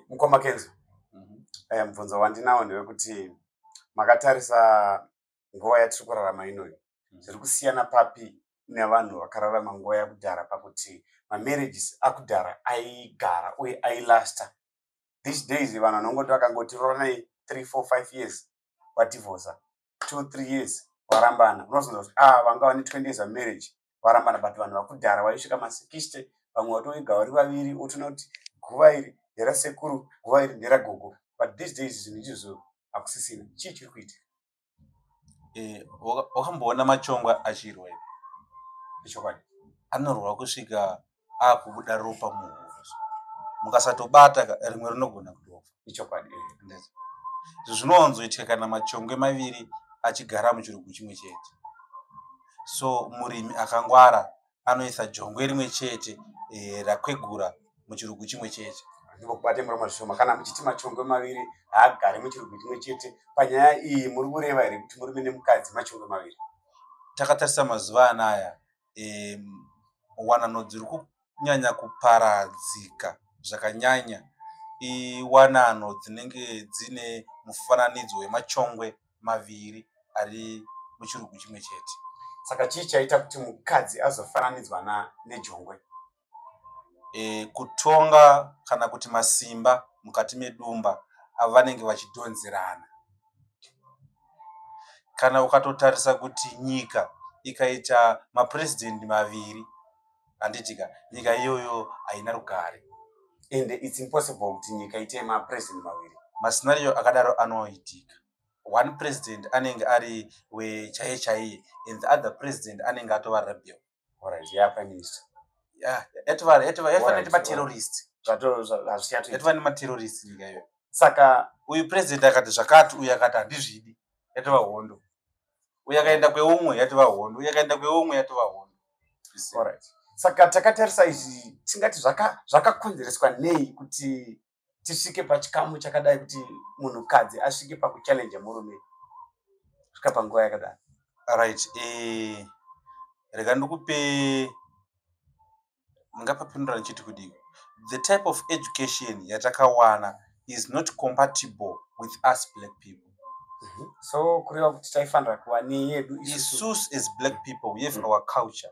Mukoma Kenzo, mubvunzo wandinawo ndewekuti makatarisa nguva yatiri kurarama inoyi, zviri kusiyana papi nevanhu vakararama nguva yakudhara pakuti mamarriages akudhara aigara uye ailasta? These days vanhu vanongoti vakangoti roranai 3 4 5 years, vadhivhosa, 2 3 years, varambana. Unozonzwa kuti ah, vanga vane 20 years vamarriage, varambana. But vanhu vakudhara vaisvika ma60, vamwe vatoiga vari vaviri, otoona kuti guva iri nderasekuru, guva iri nderagogo. But these days zvinhu izvozvo hakusisina. Chii chiri kuitika? Wakamboona machongwe achirwa here? Ichokwadi. Anorwa kusvika akubuda ropa muhuro. Mukasatobata ka, rimwe rinogona kutofa. Ichokwadi. Handiti? Izvo zvinowanzoitika kana machongwe maviri achigara muchirugu chimwe chete. So murimi akangwara anoisa jongwe rimwe chete rakwegura muchirugu chimwe chete. Ndingokubate muromo zvishoma. Kana muchiti machongwe maviri haagari muchirugu chimwe chete, panyaya iyi muri kureva here kuti murume nemukadzi machongwe maviri? Takatarisa mazuva anaya, wanano dziri kunyanya kuparadzika zvakanyanya iwanano dzinenge dzine mufananidzo wemachongwe maviri ari muchirugu chimwe chete. Saka chii chaita kuti mukadzi azofananidzwa nejongwe? Kutonga kana kuti masimba mukati medumba avanenge vachidhonzerana. Kana ukatotarisa kuti nyika ikaita mapurezidendi maviri, handitika, nyika iyoyo haina rugare. And it's impossible kuti nyika ite mapurezidendi maviri. Mascenario akadaro anoitika. One president anenge ari wechaiye chaiye and the other president anenge atova rebel. Alright, ya prime minister. Yeah, yatova nematerrorist. Hazvichatoita. Yatova nematerrorist nyika iyoyo. Saka uyu president akati zvakati, uyu akati handizvidi, yatova hondo. Uyu akaenda kweumwe, yatova hondo. Uyu akaenda kweumwe, yatova hondo. You see? Alright, saka takatarisa izvi, tingati zvakakonzereswa nei kuti tisvike pachikamu chakadai, kuti munhukadzi asvike pakuchallenge murume kusvika panguva yakadai? Right, rega ndikupe, ndingapapindura ndichiti kudii. The type of education yatakawana is not compatible with us black people. So kureva kuti taifanira kuva neyedu isusu? Isusu as black people, we have our culture,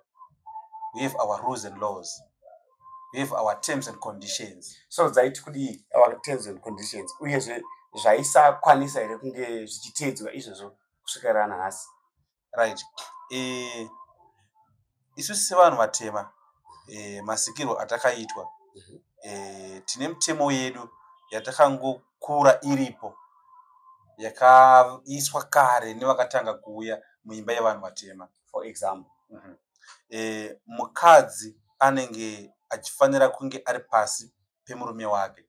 we have our rules and laws, we have our terms and conditions. So dzaiti kudii our terms and conditions, uyezve zvaisakwanisa here kunge zvichiteedzwa izvozvo kusvikira nanhasi? Right, isusu sevanhu vatema, masikirwo atakaitwa, tine mitemo yedu yatakangokura iripo, yakaiswa kare nevakatanga kuuya muimba yevanhu vatema. For example? Mukadzi anenge achifanira kunge ari pasi pemurume wake,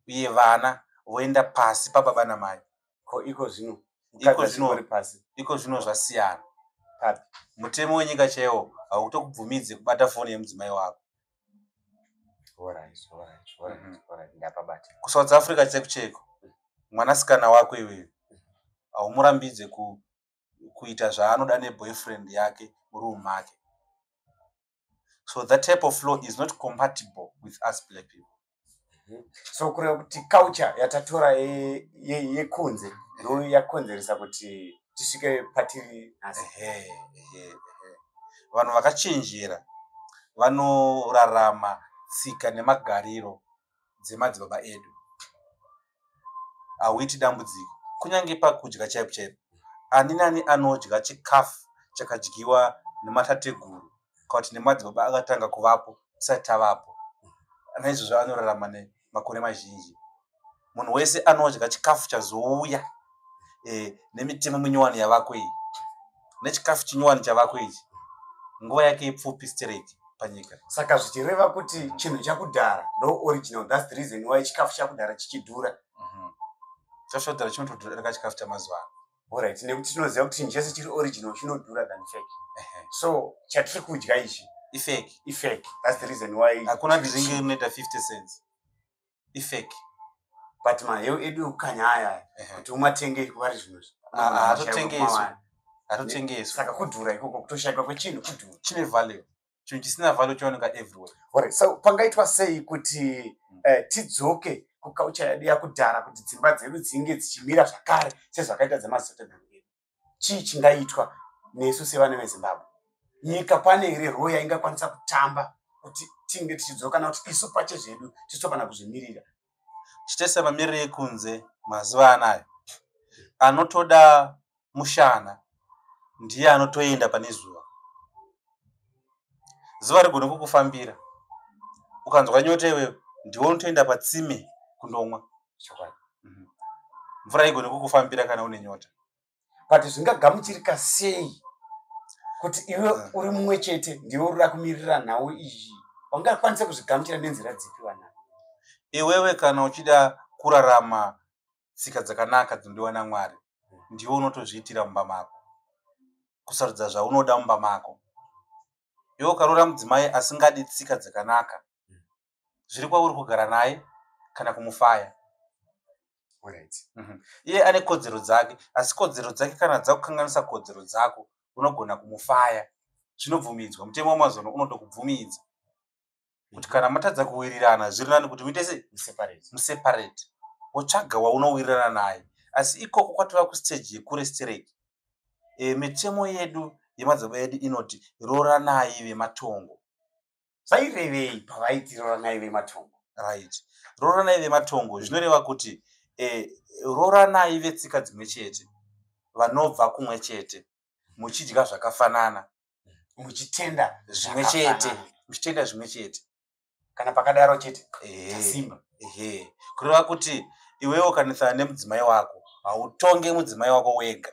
uye vana voenda pasi pababa namai. Ko iko zvino Iko mukadzi achingori pasi? Iko zvino zvasiyana. Papi? Mutemo wenyika chaiwo hautokubvumidzi kubata foni yemudzimai wako. Alright, ndapabata. KuSouth Africa cheko cheko, mwanasikana wako iwewe haumurambidze kuita zvaanoda neboyfriend yake muroom make. So that type of law is not compatible with us black people. So kureva kuti culture yatatora yekunze ndo yakonzeresa kuti tisvike patiri nhasi? Ehe. Vanhu vakachenjera vanorarama tsika nemagariro dzemadzibaba edu. Hauiti dambudziko. Kunyange pakudya chaipo chaipo, ani nani anodya chikafu chakadyiwa nematateguru kana kuti nemadzibaba akatanga kuvapo tisati tavapo, naizvozvo anorarama nemakore mazhinji. Munhu wese anodya chikafu chazouya nemitemo minyowani yavako iyi, nechikafu chinyowani chavako ichi, nguva yake ipfupi stereki panyika. Saka zvichireva kuti chinhu chakudhara ndo original. That's the reason why chikafu chakudhara chichidhura. Chikafu chakudhara chinotodhura chikafu chamazuva ano. Alright, nekuti tinoziva kuti chinhu chese chiri original chinodhura than fake. So chatiri kudya ichi Ifake. Ifake. That's the reason why Hakuna chiri drink cheap. inoita 50 cents, ifake. But maheu edu ekukanya aya, kuti umatenge vari zvino Ah, ah, hatotengeswi. Hatotengeswi. Saka kudhura ikoko, kutoshayikwa kwechinhu kudhura. Chine value. Chinhu chisina value chinooneka everywhere. Alright, so pangaitwa sei kuti Tidzoke kuculture yedu yakudhara, kuti dzimba dzedu dzinge dzichimira zvakare sezvakaita dzemadzitateguru edu. Chii chingaitwa nesu sevana veZimbabwe? Nyika pane here role yaingakwanisa kutamba kuti tinge tichidzoka, kana kuti isu pachezvedu tichitofana kuzvimirira? Tichitesa mamiriro ekunze mazuva anaya, anotoda mushana ndiye anotoenda pane zuva. Zuva rigone kukufambira, ukanzwa nyota iwewe ndiwe unotoenda patsime kundomwa. Mvura igone kukufambira kana une nyota. But zvingagamuchirika sei kuti iwe uri mumwe chete, ndiwe uri kuda kumirira nhau iyi? Wangakwanisa kuzvigamuchira nenzira dzipi vana? Iwewe kana uchida kurarama tsika dzakanaka dzinodiwa naMwari, ndiwe unotozviitira mumba mako, kusarudza zvaunoda mumba mako. Iwe ukaroora mudzimai asingadi tsika dzakanaka, zviri kwauri kugara naye kana kumufaya. Iye ane kodzero dzake, asi kodzero dzake kana dzakukanganisa kodzero dzako, unogona kumufaya. Zvinobvumidzwa, mutemo wemazuva unotokubvumidza kuti kana matadza kuwirirana, zviri nani kuti muite sei? Museparate, wotsvaga waunowirirana naye. Asi ikoko kwatova kustage yekure stereki. Mitemo yedu yemadzibaba edu inoti roranai vematongo. Zvairevei pavaiti roranai vematongo? Right, roranai vematongo zvinoreva kuti roranai vetsika dzimwe chete, vanobva kumwe chete, muchidya zvakafanana, muchitenda zvimwe chete, muchitenda zvimwe chete. Kana pakadaro chete, tasimba. Ehe, kureva kuti iwewe ukanetsana nemudzimai wako, hautonge mudzimai wako wega.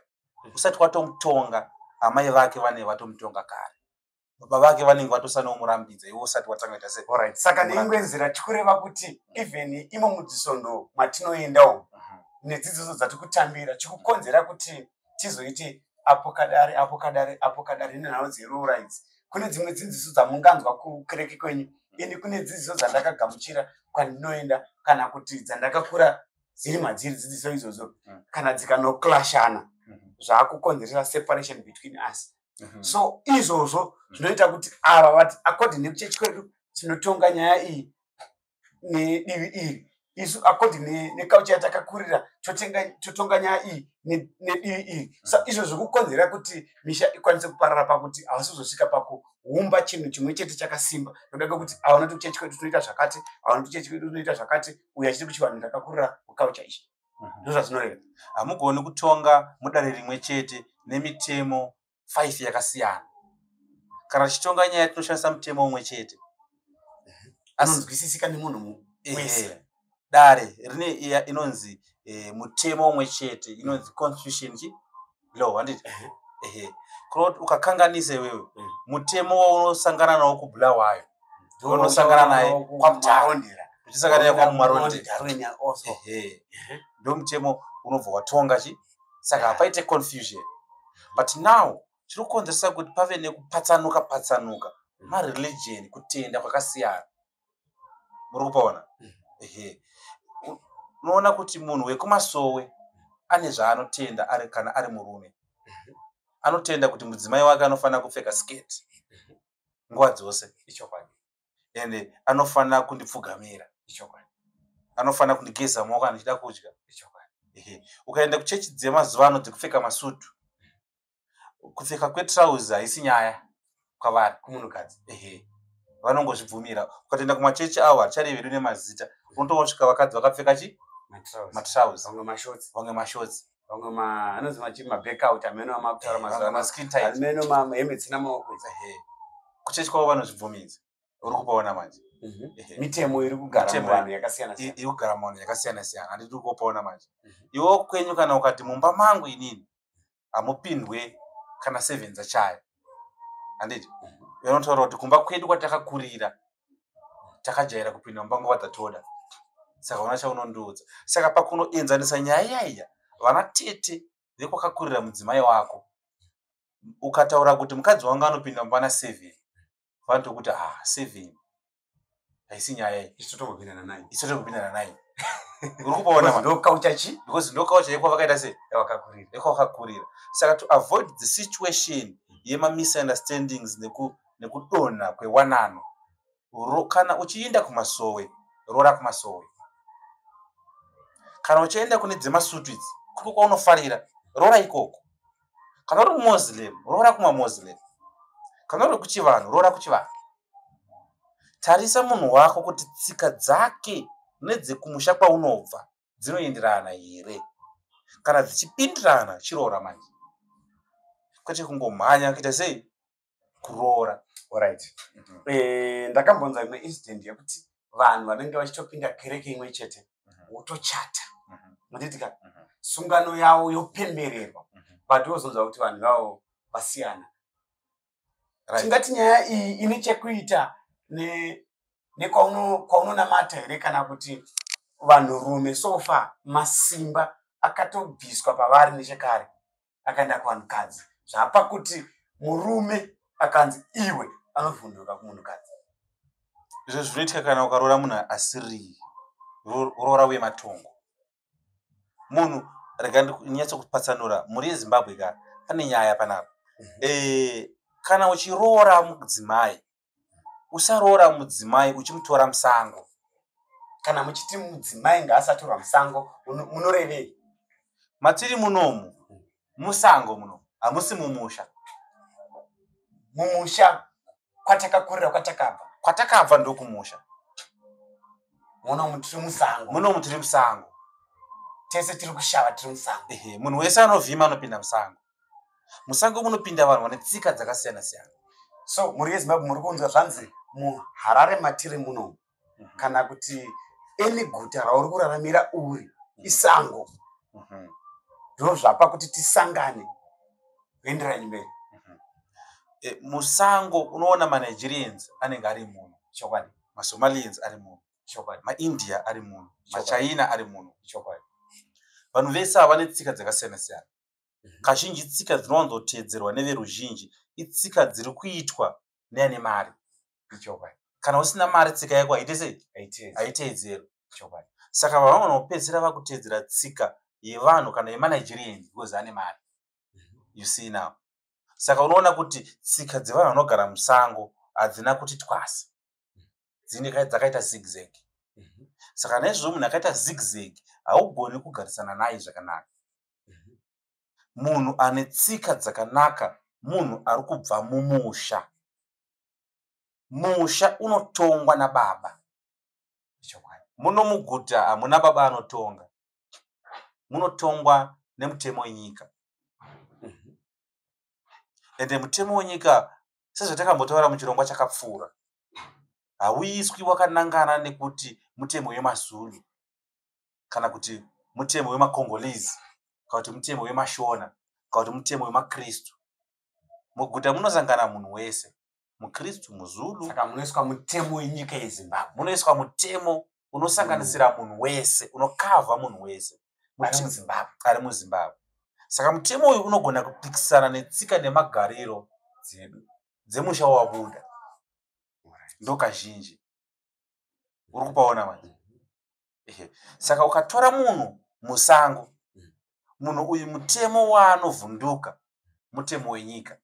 Usati watomutonga, amai vake vanenge vatomutonga kare, baba vake vanenge vatosanomurambidza iwe usati watanga ita sei. Alright, saka neimwe nzira tikureva kuti even imo mudzisondo matinoendawo nedzidziso dzatiri chikukonzera kuti tizoite apo kadare, apo kadare, apo kadare nenhau dzeroora idzi, kune dzimwe dzidziso dzamunganzwa kukereke kwenyu, ini kune dzidziso dzandakagamuchira kwandinoenda, kana kuti dzandakakura dziri madziri dzidziso idzodzo, kana dzikanoclashana, zvaakukonzeresa separation between us. So izvozvo zvinoita kuti ava vati according nekuchechi kwedu tinotonga nyaya iyi nedivi iri, isu according neculture yatakakurira totonga nyaya iyi nedivi iri. So izvo zvikukonzera kuti misha ikwanise kuparara, pakuti havasi kuzosvika pakuumba chinhu chimwe chete chakasimba, nokuda kwekuti ava vanoti kuchechi kwedu tinoita zvakati, ava vanoti kuchechi kwedu tinoita zvakati, uyu achiti kuchivanhu ndakakurira muculture ichi. Ndozvazvinoreva. Hamugoni kutonga mudare rimwe chete nemitemo 5 yakasiyana. Kana tichitonga nyaya, tinoshandisa mutemo umwe chete. Anonzwisisika nemunhu wese. Dare rine iya inonzi mutemo umwe chete, inonzi constitution chi law, handiti? Ehe, kureva kuti ukakanganisa iwewe, mutemo waunosangana nawo kuBulawayo unosangana naye kwaMutare, Marondera. Uchisangana naye kwaMarondera. Darwin also. Ehe, ndo mutemo unobva watonga chi, saka hapaite confusion. But now chiri kukonzeresa kuti pave nekupatsanuka patsanuka mareligion, kutenda kwakasiyana. Muri kupaona? Ehe. Unoona kuti munhu wekumasowe ane zvaanotenda ari, kana ari murume anotenda kuti mudzimai wake anofanira kupfeka sketi nguva dzose, ende anofanira kundipfugamira, anofanira kundigeza maoko kana ndichida kudya. Ehe. Ukaenda kuchechi dzemazuva ano dzekupfeka masutu, kupfeka kwetrauzi haisi nyaya kwavari. Kumunhukadzi. Ehe, vanongozvibvumira. Ukatoenda kumachechi avo, haticharevi hedu nemazita, unotosvika vakadzi vakapfeka chi? Matrauzi. Matrauzi. Vamwe mashorts. Vamwe mashorts. Vamwe anonzi machi mabackout, ameno amakutaura mazuva ano. Maskin tight. Ameno hembe dzisina maoko idzi. Ehe, kuchechi kwavo vanozvibvumidza. Uri kupaona manje? Ehe. Mitemo iri kugara Mitemo muvanhu yakasiyana siyana. Iri kugara muvanhu yakasiyana siyana, handiti? Uri kupaona manje? Iwewo kwenyu kana ukati mumba mangu inini hamupindwe kana 7 dzachaya, handiti? Unotaura kuti kumba kwedu kwatakakurira takajaira kupinda mumba nguva dzatoda, saka una chaunondiudza. Saka pakunoenzanisa nyaya iyaiya, vana tete vekwakakurira mudzimai wako, ukataura kuti mukadzi wangu anopinda mumba na7, vanotokuti, "Ha, 7 haisi nyaya iyi." Isu totombopinda na9. Isu totopinda na9. Uri kupaona ma Ndo culture chi? Because ndo culture yekwavakaita sei? Yavakakurira. Yekwavakakurira. Saka to avoid the situation yemamisunderstandings nekudonha kwewanano, kana uchiinda kumasowe Roora kumasowe. Kana uchienda kune dzemasutu idzi, kuko kwaunofarira, roora ikoko. Kana uri muMuslim, roora kumaMuslim. Kana uri kuchivanhu, roora kuchivanhu. Tarisa munhu wako kuti tsika dzake nedzekumusha kwaunobva dzinoenderana here. Kana dzichipindirana, chiroora manje, kwete kungomhanya kuita sei, kuroora. Alright. Ndakambonzwa imwe incident yekuti vanhu vanenge vachitopinda kereke imwe chete votochata, munditika sungano yavo yopembererwa, but wozonzwa kuti vanhu vavo vasiyana. Tingati nyaya iyi ine chekuita nekwaunonamata here, kana kuti vanhurume so far masimba akatobviswa pavari nechekare akaenda kuvanhukadzi, zvapa kuti murume akanzi iwe anovhunduka kumunhukadzi? Izvo zvinoitika kana ukaroora munhu asiri roora wematongo. Munhu, rega ndinyatsokupatsanura mhuri yeZimbabwe ka, pane nyaya panapa. Kana uchiroora mudzimai, usaroora mudzimai uchimutora musango. Kana muchiti mudzimai ngaasatorwa musango, munorevei? Matiri munomu musango muno, hamusi mumusha. Mumusha kwatakakurira, kwatakabva? Kwatakabva ndokumusha. Munomu tiri musango. Munomu tiri musango. Tese tiri kushava tiri musango. Ehe, munhu wese anovhima anopinda musango. Musango munopinda vanhu vane tsika dzakasiyana siyana. So mhuri yeZimbabwe, muri kunzwa zvanzi muHarare matiri munomu, kana kuti eni guta rauri kuraramira uri isango, ndo zvapa kuti tisangane. Kuenderanyi mberi. Musango unoona maNigerians anenge ari muno, maSomalians ari muno, maIndia ari muno, maChina ari muno. Vanhu vese ava vane tsika dzakasiyana siyana. Kazhinji tsika dzinowanzoteedzerwa neveruzhinji itsika dziri kuitwa neane mari. Kana usina mari, tsika yako haite sei? Haiteedzerwi. Saka vamwe vanopedzisira vakuteedzera tsika yevanhu kana yemaNigerians because ane mari. You see now, saka unoona kuti tsika dzevanhu vanogara musango hadzina kuti twasa, dzine dzakaita zigzag. Saka naizvozvo munhu akaita zigzag haugoni kugarisana naye zvakanaka. Munhu ane tsika dzakanaka munhu ari kubva mumusha. Musha unotongwa nababa. Muno muguta hamuna baba anotonga, munotongwa nemutemo wenyika. Ende mutemo wenyika, sezvatakambotaura muchirongwa chakapfuura, hauiswi wakanangana nekuti mutemo wemaZulu kana kuti mutemo wemaCongolese kana kuti mutemo wemaShona kana kuti mutemo wemaKristu. Muguta munosangana munhu wese, muKristu, muZulu. Saka munoiswa mutemo wenyika yeZimbabwe. Munoiswa mutemo unosanganisira munhu wese, unokavha munhu wese ari muZimbabwe. Ari muZimbabwe. Saka mutemo uyu unogona kupikisana netsika nemagariro dzedu dzemusha wawabuda. Ndo kazhinji uri kupaona manje. Ehe. Saka ukatora munhu musango, munhu uyu mutemo waanovhunduka mutemo wenyika,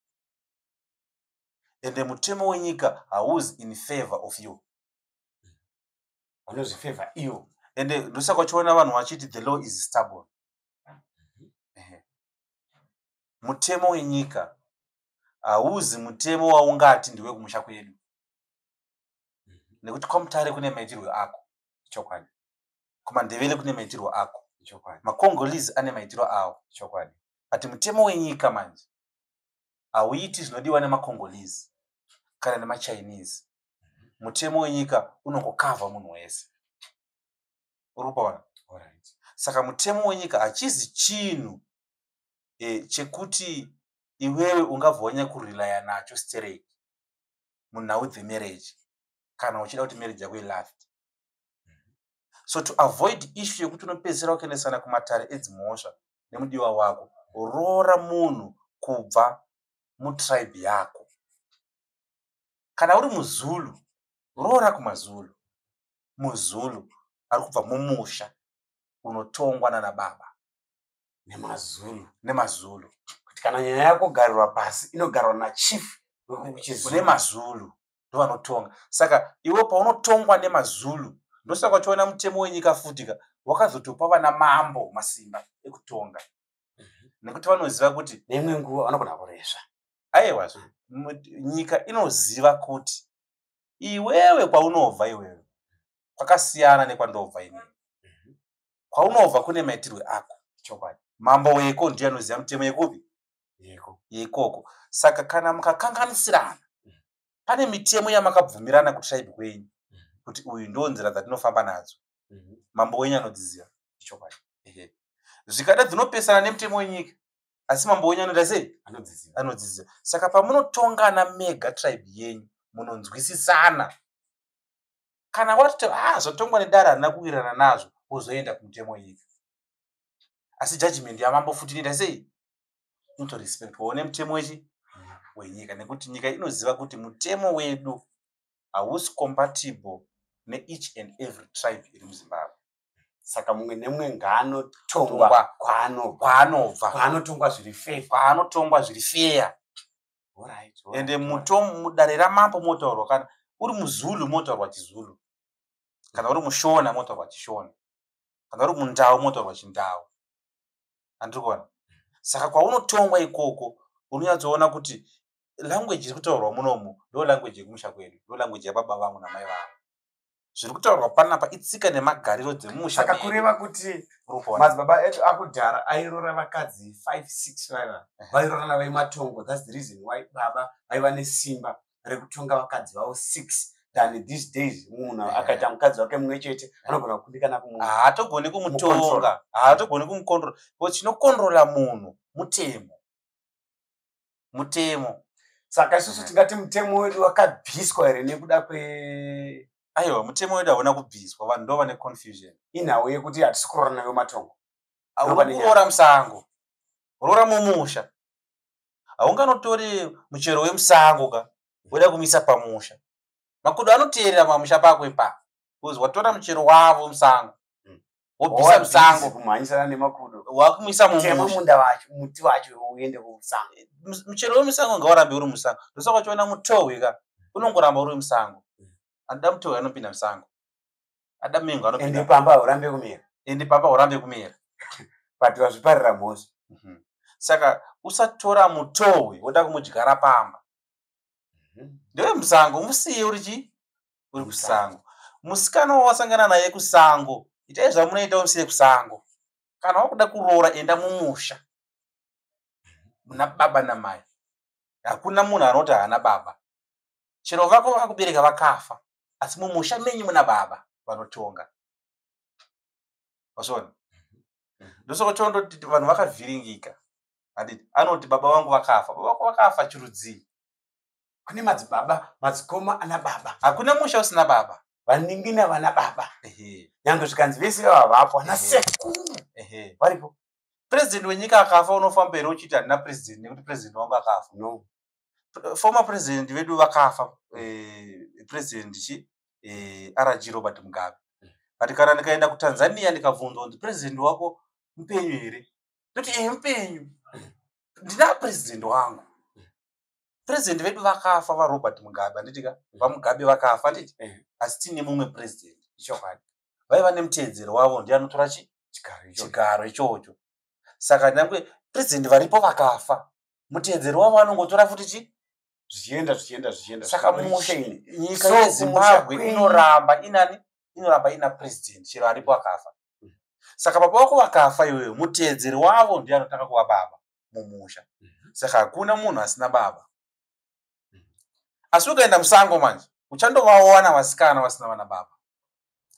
ende mutemo wenyika hauzi in favor of you. Vanozvifevha ivo. Ende ndosaka uchiona vanhu vachiti the law is stubborn. Ehe. Mutemo wenyika hauzi mutemo waungati ndewekumusha kwedu, nekuti kwaMutare kune maitirwo ako, kumaNdevere kune maitirwo ako, maCongolese ane maitiro awo. But mutemo wenyika manje hauiti zvinodiwa nemaCongolese kana nemaChinese. Mutemo wenyika unongokavha munhu wese. Uri kupaona? Saka mutemo wenyika hachizi chinhu chekuti iwewe ungabva wanyanya kurelaya nacho stereki munhau dzemarriage, kana uchida kuti marriage yako ilast. So to avoid issue yekuti unopedzisira kuendesana kumatare edzimhosva nemudiwa wako, roora munhu kubva mutribe yako. Kana uri muZulu, roora kumaZulu, muZulu ari kubva mumusha unotongwa nana baba. NemaZulu. NemaZulu. Kuti kana nyaya yako garirwa pasi, inogarwa nachief wekuchiZulu. NemaZulu ndovanotonga. Saka iwe paunotongwa nemaZulu, Ndosaka uchiona mutemo wenyika futika wakazotopa vana mambo masimba ekutonga, nekuti vanoziva kuti neimwe nguva vanogona kuresva. Aiwa, nyika inoziva kuti iwewe kwaunobva iwewe kwakasiyana nekwandobva inini. Kwaunobva kune maitirwe ako. Chokwadi. Mambo weko ndiye anoziva mutemo yekupi? Yeko. Yeikoko. Saka kana mukakanganisirana, pane mitemo yamakabvumirana kutribe kwenyu kuti uyu ndo nzira dzatinofamba nadzo. Mambo wenyu anodziziva. Chokwadi. Ehe. Zvikada dzinopesana nemutemo wenyika, asi mambo wenyu anoita sei? Anodziziva. Anodziziva. Saka pamunotongana mega tribe yenyu, munonzwisisana. Kana watoti zvatongwa nedare harina kuwirirana nazvo, wozoenda kumutemo wenyika. Asi judgment yamambo futi inoita sei? Inotorespectwawo nemutemo wenyika, nekuti nyika inoziva kuti mutemo wedu hausi compatible neeach and every tribe iri muZimbabwe. Saka mumwe nemumwe ngaanotongwa Tongwa. kwaanobva. Kwaanobva. Kwaanotongwa zviri fair. Kwaanotongwa zviri fair. Ende mudare ramambo motaurwa, kana uri muZulu motaurwa chiZulu, kana uri muShona motaurwa chiShona, kana uri muNdau motaurwa chiNdau. Handiri kuona? Saka kwaunotongwa ikoko unonyatsoona kuti language iri kutaurwa munomu ndo language yekumusha kwedu, ndo language yababa vangu namai vangu. Zviri kutaurwa panapa itsika nemagariro dzemusha Saka medu. kureva kuti Uri kuona? madzibaba edu akudhara airora vakadzi 5 6 vaiva vairorana vematongo. That's the reason why baba vaiva nesimba rekutonga vakadzi vavo 6 than these days. Munhu akaita mukadzi wake mumwe chete anogona kukundikana kumunhu. Haatogoni kumutonga, Mucontrol. haatogoni kumucontrola, because chinocontrola munhu mutemo. Mutemo. Saka isusu tingati mutemo wedu wakabviswa here nekuda kwe Aiwa, mutemo wedu hauna kubviswa, vanhu ndo vane confusion. Inhau yekuti hatisi kurorana vematongo. Hauna Ndopane nyaya. kuroora musango, roora mumusha. Haunganotori muchero wemusango ka woda kumisa pamusha. Makudo anoteerera pamusha pako ipapo, because watora muchero wavo musango, wobvisa musango, kumhanyisana nemakudo. wakumisa Tema mumusha. munda wacho, muti wacho, uende kusango. Muchero wemusango ngaurambe uri musango. Ndosaka uchiona mutohwe ka unongoramba uri musango. Anoda mutohwe anopinda musango, ada mengo Ende anopinda. pamba haurambe kumira. Ende pamba urambe kumera. But wazviparira mhosva. Saka usatora mutohwe woda kumudyara pamba. Ndewe musango, musiye uri chi? Uri kusango. Musikana wawasangana naye kusango, itai zvamunoita, umusiye kusango. Kana wakuda kuroora, enda mumusha muna baba namai. Hakuna munhu anoti haana baba. Chero vako vakakubereka vakafa, asi mumusha menyu muna baba vanotonga. Wazviona? Ndosaka chondoti vanhu vakavhiringika. Handiti anoti baba vangu vakafa. Baba vako vakafa chirudzii? Kune madzibaba, madzikoma ana baba. Hakuna musha usina baba. Vaningina vana baba. Nyange zvikanzi vese vava vapo, ana sekuru varipo. President wenyika akafa, unofamba here uchiti handina president nekuti president wangu akafa? No. Former president vedu vakafa, president chi RG Robert Mugabe. But kana ndikaenda kuTanzania ndikabvunzwa kunzi president wako mupenyu here, ndoti e, mupenyu, ndina president wangu. President vedu vakafa, vaRobert Mugabe, handiti ka? VaMugabe vakafa, handiti? Asi tine mumwe president. Chokwadi. Vaiva nemuteedzero wavo, ndiye anotora chi Chigaro ichocho. Chigaro ichocho. Saka nyangwe president varipo vakafa, muteedzero wavo anongotora futi chi Zvichienda, zvichienda, zvichienda. Saka Uri musha, chain. nyika So, yeZimbabwe kumusha inoramba inani? Inoramba ina president chero aripo akafa. Saka baba vako vakafa iwewe, muteedzeri wavo ndiye anotanga kuva baba mumusha. Saka hakuna munhu asina baba. Asi ukaenda musango manje, uchandovawana vasikana vasina vana baba,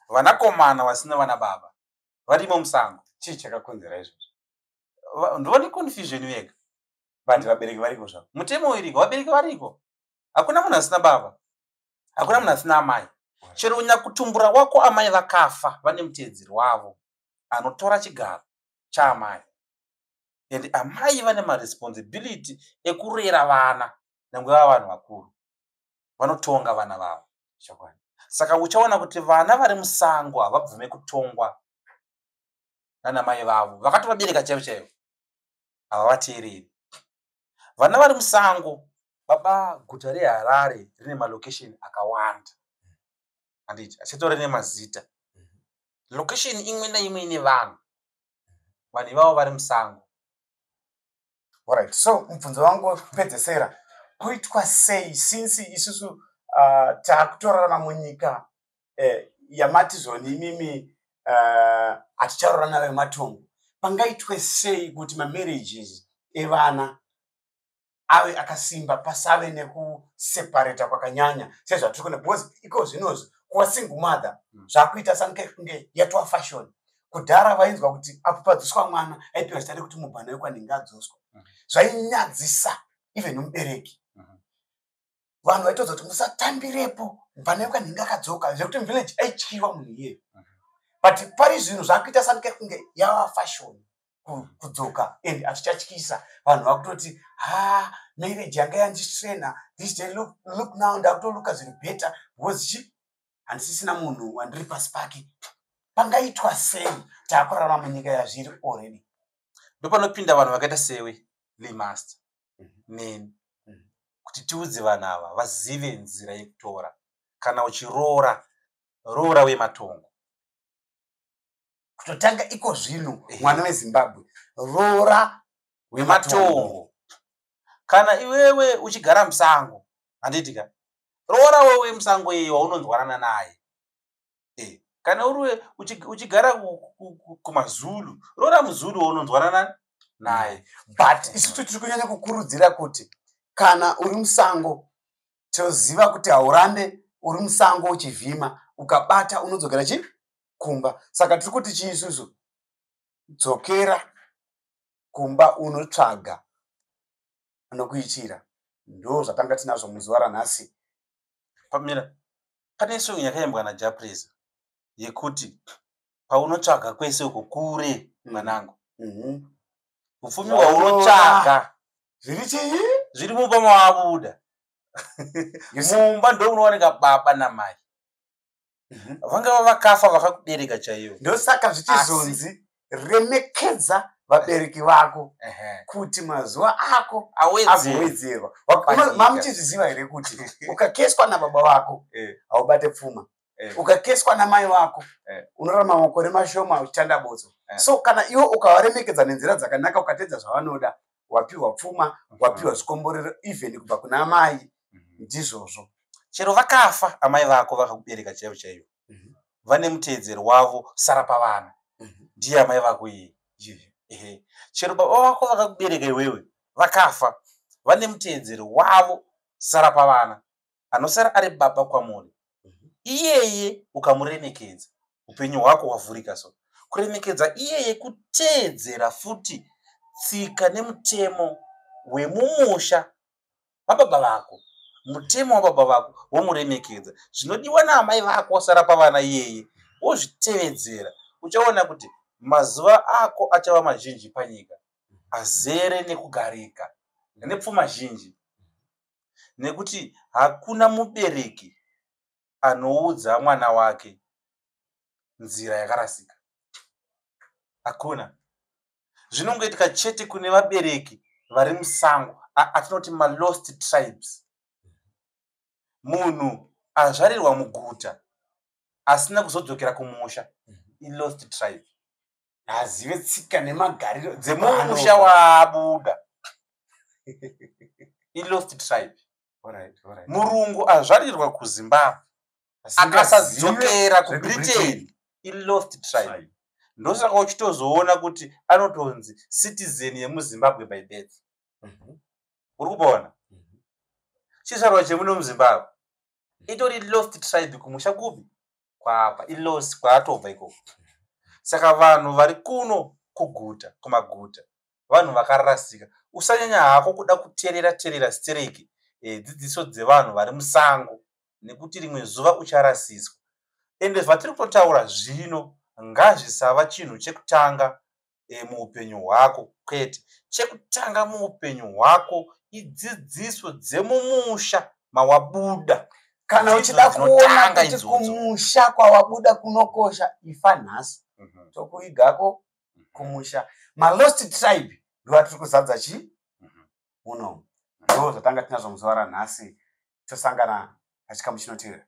vanakomana vasina vana baba, varimo musango. Chii chakakonzera izvozvo? Ndovane confusion vega. But vabereki variko zvavo. Mutemo uriko, vabereki variko. Hakuna munhu asina baba, hakuna munhu asina amai. Chero nyakutumbura wako amai vakafa, vane muteedzeri wavo anotora chigaro chaamai. And amai vane maresponsibility ekurera vana, nyange vava vanhu vakuru, vanotonga vana vavo. Chokwadi. Saka uchaona kuti vana vari musango havabvume kutongwa nana mai vavo vakatovabereka chaivo chaivo, havavateereri vana vari musango. Baba, guta reHarare rine malocation akawanda, handiti? Achitora nemazita. Location imwe naimwe ine vanhu, vanhu ivavo vari musango. Alright, so mubvunzo wangu wekupedzesera, poitwa sei since isusu taakutorarama munyika yamati zvoni imimi haticharorana vematongo? Pangaitwe sei kuti mamarriages evana ave akasimba, pasave nekuseparata kwakanyanya sezvatiri kuona? Because iko zvinozvi kuva single mother zvakuita sange kunge yatova fashion. Kudhara vainzwa kuti apo padzoswa mwana, aipiwa zita rekuti mubhana wekwanhingi adzoswa. Zvainyadzisa even mubereki. Vanhu vaitodza kuti musatambirepo, mubhana wekwanhingi akadzoka, zvekuti muvillage aityiwa munhu iyeye. But pari zvinhu zvakuita sange kunge yava fashion kudzoka and hazvichatyisa. Vanhu vakutoti, "Ha, marriage yanga yandistraina this day, look, look now, ndakutolooka zviri better because chi handisisina munhu wandiri pasi pake." Pangaitwa sei taakurarama munyika yazviri already? Ndopanopinda vanhu vakaita sewe, Lemaster, neni, kuti tiudze vanhu ava vazive nzira yekutora. Kana uchiroora, roora wematongo. Kutotanga iko zvino, mwana weZimbabwe, roora wematongo. Kana iwewe uchigara musango, handiti ka, roora wewe musango iye waunonzwanana naye. Kana uriwe uchigara kumaZulu, roora muZulu waunonzwanana naye. But isusu tiri kunyanya kukurudzira kuti kana uri musango, toziva kuti haurambe uri musango uchivhima. Ukabata unodzokera chi kumba. Saka tiri kuti chii isusu? Dzokera kumba, unotsvaga anokuitira. Ndo zvatanga tinazvo muzuva ranhasi. Pamira, pane song yakaimbwa naJah Prayzah yekuti paunotsvaga kwese uko kure, mwanangu, upfumi hwaunotsvaga zviri chii? Zviri mumba mawabuda. You see? Mumba ndo munowanika baba namai. Vangava vakafa vakakubereka chaivo. Ndosaka zvichizonzi remekedza vabereki vako kuti mazuva ako awedzere agowedzerwa. Panyika. Mamuchizviziva here kuti ukakeswa nababa vako haubate pfuma? Ukakeswa namai vako unorarama makore mashoma uchitanda botso. So kana iwe ukavaremekedza nenzira dzakanaka, ukateedza zvavanoda, wapiwa pfuma, wapiwa zvikomborero even kubva kuna mai. Ndizvozvo. Chero vakafa amai vako vakakubereka chaivo chaivo, vane muteedzero wavo sara pavana. Ndiye amai vako iye. Ehe. Chero baba vako vakakubereka iwewe vakafa, vane muteedzero wavo sara pavana, anosara ari baba kwamuri. Iyeye ukamuremekedza, upenyu hwako hwavhurika. So kuremekedza iyeye kuteedzera futi tsika nemutemo wemumusha wababa vako, mutemo wababa vako womuremekedza, zvinodiwa naamai vako wasara pavana iyeye wozvitevedzera, uchaona kuti mazuva ako achava mazhinji panyika, azere nekugarika nepfuma zhinji, nekuti hakuna mubereki anoudza mwana wake nzira yakarasika. Hakuna. Zvinongoitika chete kune vabereki vari musango, atinoti malost tribes. Munhu azvarirwa muguta asina kuzodzokera kumusha ilost tribe. Hazive tsika nemagariro dzemumusha waabuda ilost tribe. Murungu azvarirwa kuZimbabwe akasadzokera kuBritain ilost tribe. Ndosaka uchitozoona kuti anotonzi citizen yemuZimbabwe by birth. Uri kuona, chizvarwa chemuno muZimbabwe itori lost tribe. Kumusha kupi kwaabva ilost, kwaatobva ikoko. Saka vanhu vari kuno kuguta, kumaguta, vanhu vakarasika. Usanyanya hako kuda kuteerera teerera stereki dzidziso dzevanhu vari musango, nekuti rimwe zuva ucharasiswa. Ende zvatiri kutotaura zvino ngazvisava chinhu chekutanga muupenyu hwako. Kwete. Chekutanga muupenyu hwako idzidziso dzemumusha mawabuda. Kana Ndidzo uchida kuona dzinotanga kuti idzodzo. kumusha kwawabuda kunokosha, ifa nhasi, tokuigako kumusha. Malost tribe ndo atiri kuzadza chi munomu. Ndo zvatanga tinazvo muzuva ranhasi. Tosangana pachikamu chinotevera.